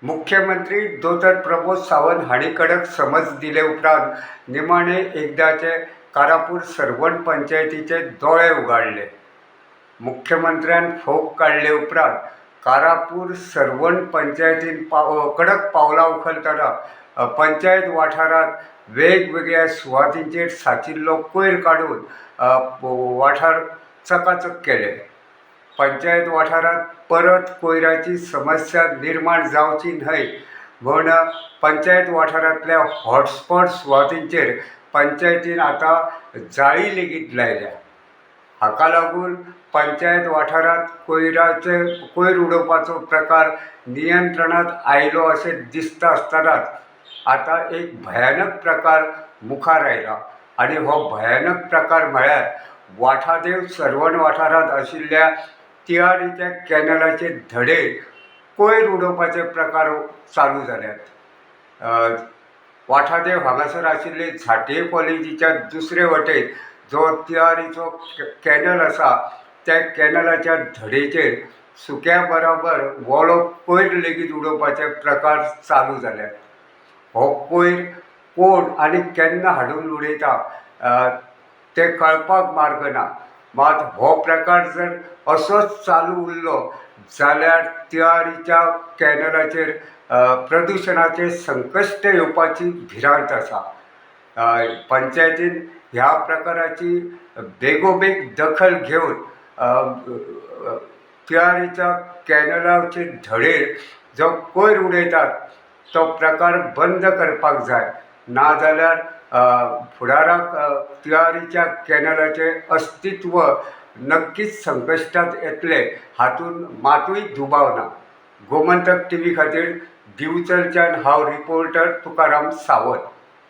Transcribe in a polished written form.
मुख्यमंत्री दोतोर प्रमोद सावंत हांणी कडक समज दिले उपरांत निमाणे एकदाचे कारापूर सर्वण पंचायतीचे दोळे उगाडले. मुख्यमंत्र्यान फोग काडले उपरांत कारापूर सर्वण पंचायतीन कडक पावलां उखलतना पंचायत वाठारांत वेगवेगळ्या सुवातींचेर सांचिल्लो कोयर काडून वाठार चकाचक केले. पंचायत वाठारांत परत कोयराची समस्या निर्माण जावची न्हय म्हूण पंचायत वाठारांतल्या हॉटस्पॉट सुवातींचेर पंचायतीन आतां जाळी लेगीत लायल्या. हाका लागून पंचायत वाठारांत कोयराचे कोयर उडोवपाचो प्रकार नियंत्रणांत आयलो अशें दिसता आसतनाच आतां एक भयानक प्रकार मुखार आयला आनी हो भयानक प्रकार म्हळ्यार वाठादेव सर्वण वाठारांत आशिल्ल्या तिळारीच्या कॅनलाचे धडेर कोयर उडोवपाचे प्रकार चालू जाल्यात. वाठादेव हांगासर आशिल्ले झांटये कॉलेजीच्या दुसरे वटेन जो तिळारीचो कॅनल आसा त्या कॅनलाच्या धडेचेर सुक्या बराबर ओलो कोयर लेगीत उडोवपाचे प्रकार चालू जाल्यात. हो कोयर कोण आनी केन्ना हाडून उडयता तें कळपाक मार्ग ना. मात हो प्रकार जर असोच चालू उरलो जाल्यार तिळारीच्या कॅनलाचेर प्रदुशणाचें संकश्ट येवपाची भिरांत आसा. पंचायतीन ह्या प्रकाराची बेगोबेग दखल घेवन तिळारीच्या कॅनलाचे धडेर जो कोयर उडयतात तो प्रकार बंद करपाक जाय, नाजाल्यार फुडाराक तिळारीच्या कॅनलाचें अस्तित्व नक्कीच संकश्टांत येतलें हातूंत मातूय दुबाव ना. गोमंतक टीव्ही खातीर दिवचलच्यान हांव रिपोर्टर तुकाराम सावंत.